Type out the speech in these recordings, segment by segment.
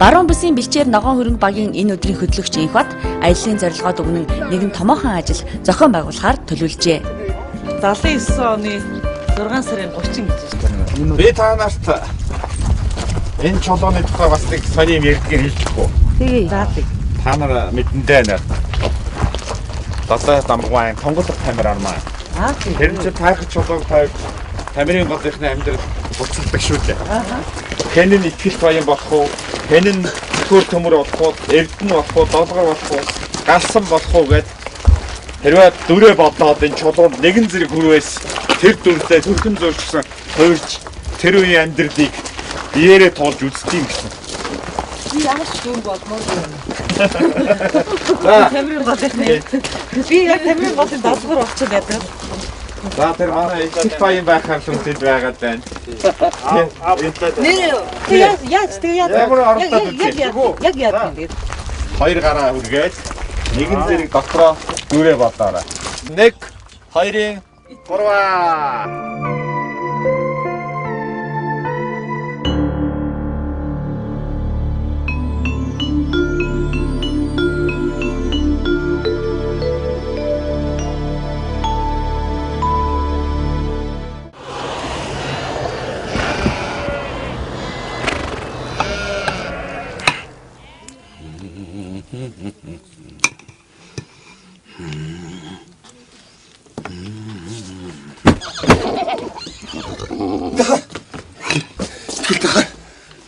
Баруун бүсийн бэлчээр ногоон хөрөнгө багийн энэ өдрийн хөтлөгч Инхбат аяллаа зорилгоод өгнөн нэгэн томоохон ажил зохион байгуулахаар төлөвлөжээ. 79 оны 6 сарын 30 гэж байна. Би та нарт энэ чулууны тухай бас нэг сони юм ярьдгийг хэлж өгөх үү? Тэгээ. За тэг. Та нар мэдэндээ нэр. Далай дамгуайн тонголох тамир армаа. Аа тэг. Тэр чинь тайрах чулууг тавьж тамирын голынхны амьдрал буцалдаг шүү дээ. Хэн нь итгэлт баян болох уу? Хэн нь төр төмөр болох уу? Эрдэнэ болох уу? Долгор болох уу? Галсан болох уу гэд хэрвээ дүрээ бодоод энэ чулуунд нэгэн зэрэг хүрвээс тэр дүрдээ төрхөн зурчсан хуурч тэр үеийн амьдралыг биеэрээ туулж үздэг юм гэсэн. Би ямар ч дүн болмоор юм. За Тамирын голынхны. Би яг тамирын голын долгор болчиход байдаг. За тэр манай итгэлт баян байхаар л үнэтэй байгаад байна. Нэр тэг яаж яаж тэг яаж Ямар оролдоод яг үзье. яг яг яа юм тэгээд. Хоёр гараа үргээд нэгэн зэрэг дотроо дүрээ бодоорой. 1 2 3.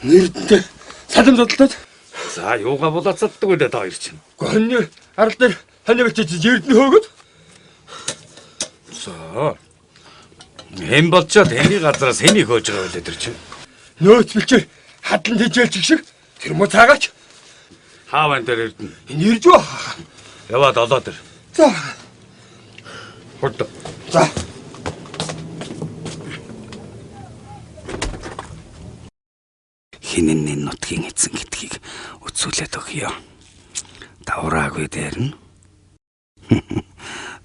Нэрдэнтэй салим зодтолтой. За юугаа булаацалдаг вэ та хоёр чинь? Хоньны арал дээр хонь бэлчиж эрдэнэ хөөгд. За. Хэн болчоод хэний газараас хэнийг хөөж байгаа вэ тэр чинь? Нөөц бэлчээр хадлан тэжээлч шиг тэр мө цаагаач Хаа байна тэр эрдэнэ? энэ ирж ба. Яваад олоод ир. За. Хурд. За. Хин нь энэ нутгийн эзэн гэдгийг үзүүлээд өгье. Давраагүй дээр нь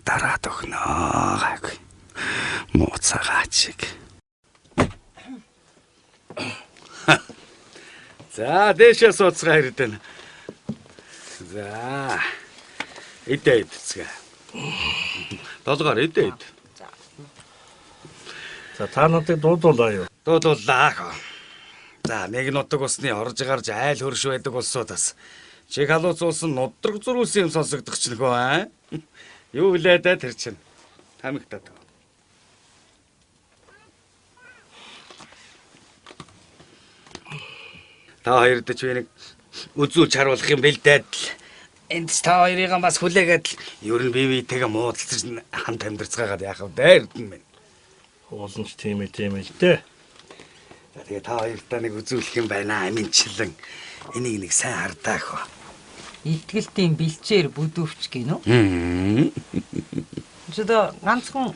дараад өгнө гайгүй. Мууцаагаач шиг. За дээшээ сууцгаа хэрдэн. За. Идэ идцгээ. Долгоор идэ ид. За та надыг дуудуулаа юу? Дуудууллаа. За нэг нутаг усны орж гарч айл хөрш байдаг улсуудаас чих халууц уулсан нудраг зурүүлсэн юм сонсогдох ч нөхөө аа. Юу хүлээ дээ тэр чинь. Тамигтаад. Та хоёрд ч би нэг үзүүлж харуулах юм бэлдээд л энд ч та хоёрыг бас хүлээгээд л ер нь бие биетэйгээ муудалцаж хамт амьдарцгаагаад яах вэ дээ эрдэнэ минь. Уулын ч тийм ээ тийм ээ л дээ. За тэгээ та хоёртаа нэг үзүүлэх юм байна аминчлан. Энийг нэг сайн хардаах ба. Итгэлтийн бэлчээр бүдүүвч гинүү. Чи одоо ганцхан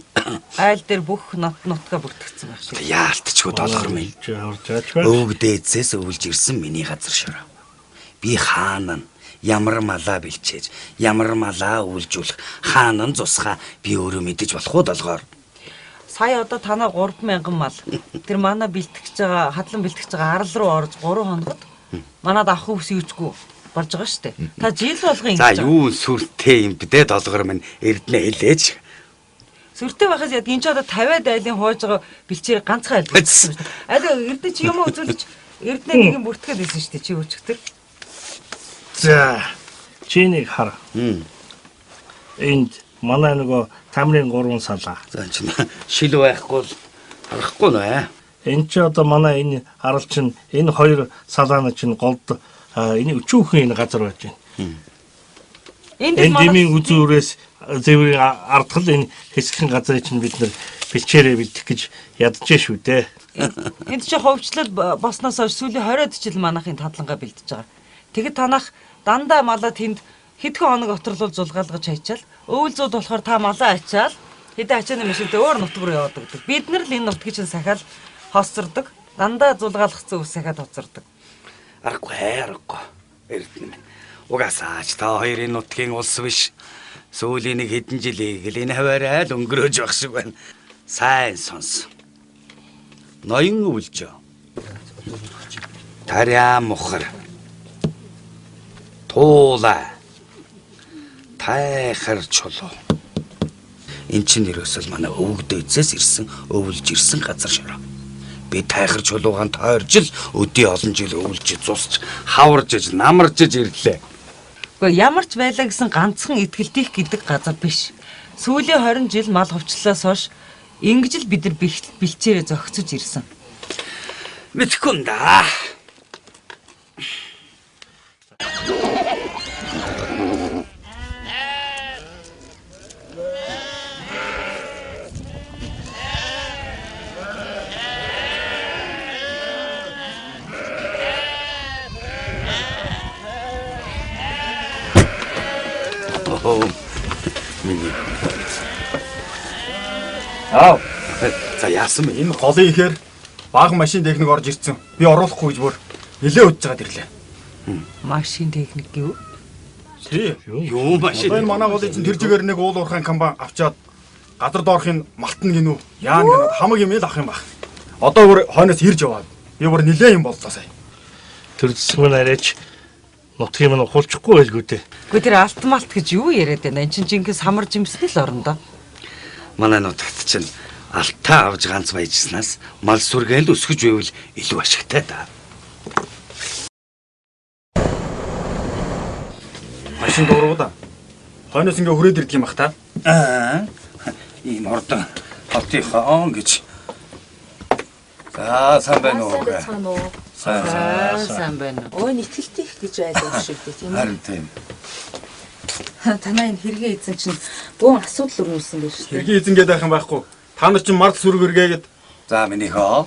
айл дээр бүх нот нутгаа бүртгэгдсэн байх шиг. Яалтчгүй долгор минь. Чи орж аач бай. Өвөг дээдсээс өвлж ирсэн миний газар шороо. Би хаана нь ямар малаа бэлчээж, ямар малаа өвлжүүлэх, хаана нь зусгаа би өөрөө мэдэж болох уу долгоор. Сая одоо танаа 3000 мал. Тэр манай бэлтгэж байгаа, хадлан бэлтгэж байгаа арал руу орж 3 хоногод манад авах өвс юучгүй болж байгаа шүү дээ. Та жил болгон За ингэж байгаа. юу сүртэй юм бэ долгор минь эрдэнэ хэлээч. Сүртэй байхаас яд энэ ч одоо 50-аад айлын хууж байгаа бэлчээр ганцхан айл бүртгэсэн шүү дээ. Аль эрдэнэ чи юм үзүүлж эрдэнэ нэг юм бүртгээд байсан шүү дээ чи өчигдөр. За чи нэг хар. Энд манай нөгөө тамирын гурван салаа. За энэ чинь шил байхгүй бол харахгүй нэ. Энд чи одоо манай энэ арал чинь энэ хоёр салааны чинь голд а, энэ өчүүхэн энэ газар байж байна. Энд Энэ дэмийн үзүүрээс зэврийн ардгал энэ хэсэгхэн газрыг чинь бид нэр бэлчээрээ бэлдэх гэж ядаж шүү дээ. Энд чи ховчлол босноос хойш сүүлийн 20 жил манайхын тадлангаа бэлдэж байгаа. Тэгэд танах дандаа малаа тэнд хэдхэн хоног оторлол зулгаалгаж хайчаал өвөл зууд болохоор та малаа ачаал хэдэн ачааны машинтай өөр нутг руу яваад өгдөг. Бид нар л энэ нутгийг чинь сахиал хоцордог. Дандаа зулгаалгацсан өвс сахиад хоцордог. Аргагүй аргагүй. Эрдэнэ минь. Угаасаач та хоёрын нутгийн улс биш. Сүүлийн нэг хэдэн жилийг л энэ хаваарай л өнгөрөөж байх шиг байна. Сайн сонс. Ноён өвлжөө. Тариа мухар. Туулаа. Тайхар чулуу. Эн чинь ерөөсөл манай өвөг дээдсээс ирсэн, өвлж ирсэн газар шороо. Би тайхар чулуугаан тойрж л өдий олон жил өвлж зусч, хаварж иж, намарж иж ирлээ. Гэхдээ ямар ч байлаа гэсэн ганцхан итгэлтийх гэдэг газар биш. Сүүлийн 20 жил мал хувчлалаас хойш ингэж л бид нар бэлчээрээ зохицож ирсэн. Мэдхгүй юм да. Оо. Миний. Аав. За яасан бэ? Энэ голын ихээр бага машин техник орж ирсэн. Би оруулахгүй гэж бүр нилээ үдж байгаад ирлээ. Машин техник гэв. Тий. Юу машин? Одоо энэ манай голын чинь тэр жигээр нэг уул уурхайн компани авчаад газар доорхын малтна гинүү. Яана гинүү хамаг юм л авах юм баг. Одоо бүр хойноос ирж яваад. Би бүр нилээ юм боллоо сая. Тэр зэсэг мань арайч нутгийн мань ухуулчихгүй байлгүй дээ. Гэхдээ тэр алт малт гэж юу яриад байна? Эн чинь жинхэнэ самар жимсний л орондоо. Манай нутагт чинь алтаа авч ганц баяжснаас мал сүргээл өсгөж байвал илүү ашигтай да. Машин дууруу да. Хойноос ингээ хүрээд ирдэг юм бах та. Аа. Ийм ордон хотынхон гэж. За сайн байна уу? Сайн уу? Сайн сайн. За сайн байна уу? Өө нэтгэлтийх гэж байлаа шиг дээ тийм ээ. Харин тийм. Танай энэ хэрэгээ эзэн чинь бөөн асуудал өрнүүлсэн байж шүү дээ. Хэргийн эзэн гэдэг байх юм байхгүй. Та нар чинь мард сүрэг өргээгээд За минийхөө.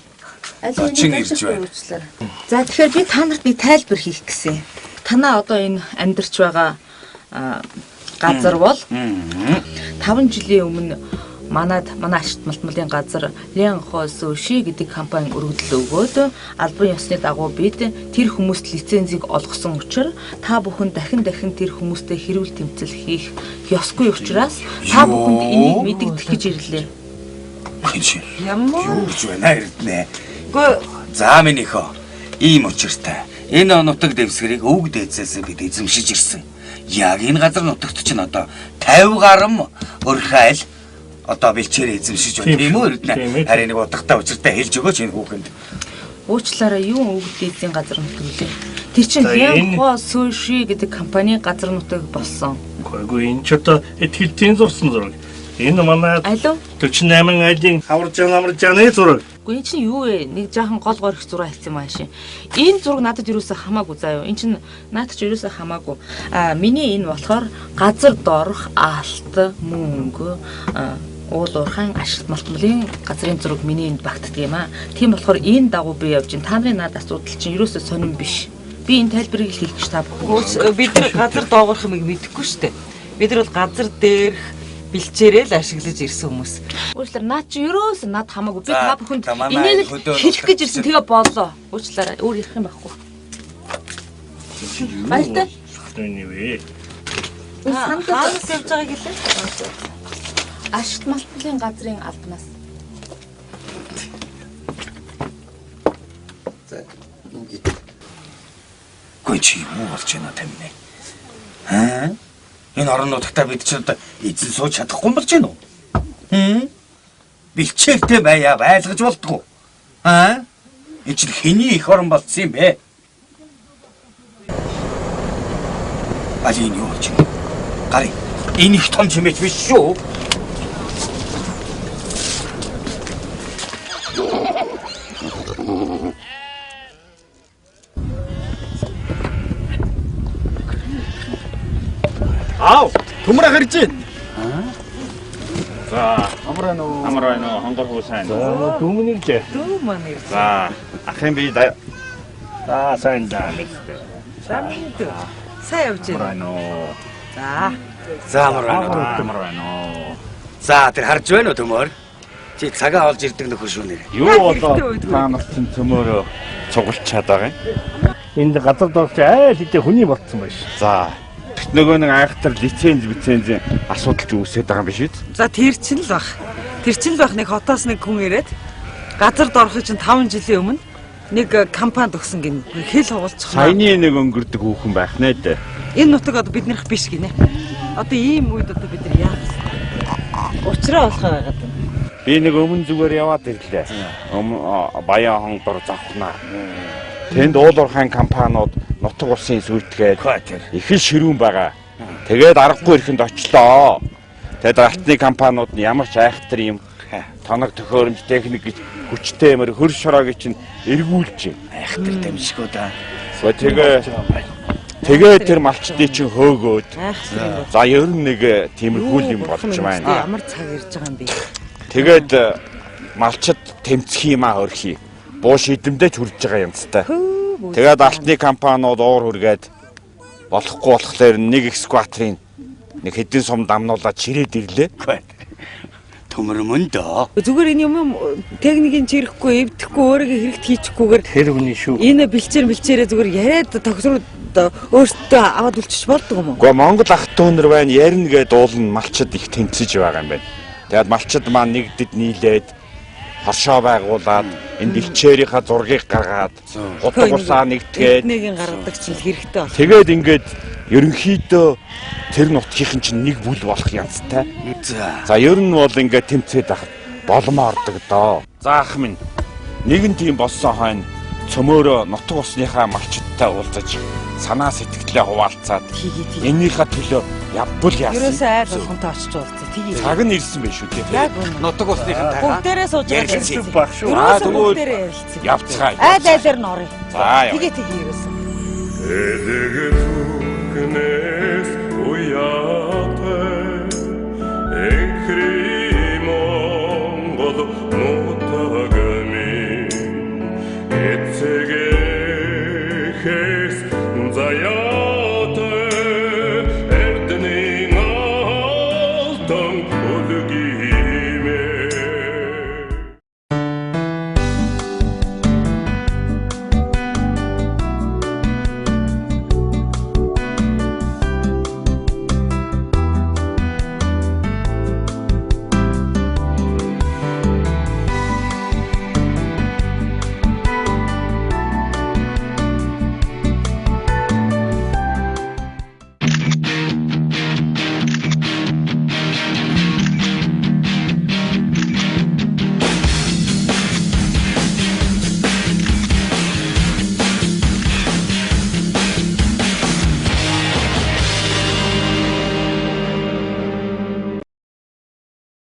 Аль Зочин энэ ирж байна. уучлаарай. За тэгэхээр би та нарт нэг тайлбар хийх гэсэн. Танаа одоо энэ амьдарч байгаа газар бол 5 жилийн өмнө манад манай ашигт малтмалын газар Лен Хосуши гэдэг компани өргөдөл өгөөд албан ёсны дагуу бид тэр хүмүүст лицензийг олгосон учраас та бүхэн дахин дахин тэр хүмүүстэй хэрүүл тэмцэл хийх ёсгүй учраас та бүхэнд энийг мэдэгдэх гэж ирлээ. Чи Ямар? юу гэж байна Эрдэнэ? Үгүй За минийхөө. Ийм учиртай. Энэ нутаг дэвсгэрийг өвөг дээдсээс бид эзэмшиж ирсэн. Яг энэ газар нутагт чинь одоо 50 гаруй өрхайл одоо бэлчээр эзэмшиж байна. Тийм Тийм үү шүү. Эрдэнэ? Тийм ээ. Харин нэг утгатай учиртай хэлж өгөөч энэ хүүхэнд. Уучлаарай юу өвөг дээдсийн газар нутаг үлээ. Тэр чинь За, Лен энэ- Хосуши гэдэг компани газар нутаг болсон. Үгүй энэ ч одоо итгэлтийн зурсан зураг. Энэ манай Алив? 48 айлын хаваржаа намаржааны зураг. Үгүй энэ чинь юу вэ? Нэг жаахан гол горих зураг хийсэн юм ааши. Энэ зураг надад юусоо хамаагүй заа юу. Энэ чинь надад ч юусоо хамаагүй. Аа миний энэ болохоор газар доорх алт, мөнгө, уул уурхайн ашигт малтмалын газрын зураг миний энд багтдаг юм аа. Тийм болохоор энэ дагуу би явж байна. Та нарын над асуудал чинь юусоо сонирн биш. Би энэ тайлбарыг л хийх гэж та бүхэн. Бид нар газар доогоорх юмыг мэдэхгүй шүү дээ. Бид нар бол газар дээрх бэлчээрээ л ашиглаж ирсэн хүмүүс. Уучлаарай наад чи ерөөсөө над хамаагүй. Би За, та бүхэнд за, манай энийг л хөдөө хэлэх гэж ирсэн. нутагт Тэгээ боллоо. Уучлаарай өөр ярих юм байхгүй. Баяртай. Энэ юу вэ? Сандал Хаанаас явж байгааг хэлээ? Ашигт малтмалын газрын албанаас. Үгүй чи юу болж байна тамина? Аа? Энэ орон нутагтаа бид ч одоо эзэн сууж чадахгүй юм болж байна уу? Хм? Бэлчээртэй байя байлгаж болдгоо. Аа? Энэ чинь хэний их орон болцсон юм бэ? Али энэ юу болж байна? Гарыг. Энэ их том чимээч биш шүү. Аав, төмөр ах ирж байна. За, Амар байна уу? амар байна уу? Хонгор хүү сайн. За дүүмэн иржээ. Дүү маань ирсэн. За, ахын би За сайн да. За миний дүү. Сайн явж амар байна. байна уу? За. За амар байна уу? Амар байна уу? За тэр харж байна уу төмөр? Чи цагаан олж ирдэг нөхөр шүү нэр. Юу болоо Хэрэгтэй үйдгүй. та нар чинь төмөрөө цугалж чадаа юм. Энд газар доорч айл хэдий хүний болцсон байж. За, нөгөө нэг айхтар лиценз лицензийн асуудал ч үүсээд байгаа юм биш үү? За тэр чинь л бах. Тэр чинь л бах нэг хотоос нэг хүн ирээд газар доорхыг чинь 5 жилийн өмнө Нэг компанид өгсөн гин. Хэл хугалчих. Саяны нэг өнгөрдөг хүүхэн байх нэ дээ. Энэ нутаг одоо биднийх биш гинэ. Одоо ийм үед одоо бид нар яах вэ? Учраа болохоо байгаад байна. Би нэг өмнө зүгээр яваад ирлээ. Өмнө Баян хонгор завхнаа. Тэнд уул уурхайн компаниуд нутаг улсын сүйтгээд их л ширүүн байгаа. Тэгээд аргагүй ирэхэнд очлоо. Тэгээд алтны компаниуд нь ямар ч айхтар юм тоног төхөөрөмж техник гэж хүчтэй юмэр хөр шороогийн чинь эргүүлж. Айхтар дамжиггүй да. Тэгээ тэр малчдыг чинь хөөгөөд. За ер нь нэг тиймэрхүү юм болж байна. Ямар цаг ирж байгаа юм бэ? Тэгээд малчид тэмцэх юм аа хөрхий. Буу шийдэмдээ ч хүрж байгаа юмцтай. Тэгээд алтны компаниуд уур хүргээд болохгүй болохоор нэг экскваторын нэг хэдэн сум дамнуулаад чирээд ирлээ. Төмөр мөн дөө. Зүгээр энэ юм техникийн чирэхгүй, эвдэхгүй, өөрийгөө хэрэгт хийчихгүйгээр Тэр үний шүү. Энэ бэлчээр зүгээр яриад тохирууд өөртөө аваад үлчиж болдго юм уу? Гэхдээ Монгол ах дүүнер байна ярина гэдээ дуулна малчид их тэмцэж байгаа юм байна. Тэгээд малчид маань нэгдэд нийлээд хоршоо байгуулад энэ бэлчээрийнхаа зургийг гаргаад хутга усаа нэгтгээд Эрдэнэгийн гаргадаг чинь хэрэгтэй бол. Тэгээд ингээд ерөнхийдөө тэр нутгийнхэн чинь нэг бүл болох янзтай. За ер нь бол ингээд тэмцээд ахад боломоордог доо. За ах минь нэгэн тийм болсон хойно цөмөөрөө нутаг усныхаа малчидтай уулзаж санаа сэтгэлээ хуваалцаад эннийхээ төлөө явбал яасан. Ерөөсөө айл болгонтой очиж уулзъя. Тэгээ. Цаг нь ирсэн байх шүү дээ. Яг үнэ. Нутаг усныхантай Бүгдээрээ сууж байгаа Ярилцсан баг шүү. Аа тэгвэл бүгдээрээ ярилцъя. явцгаая. Айл айлаар нь оръё. За явъя. Тэгээ тэгээ ерөөсөө. Элэг зүгнээс уяа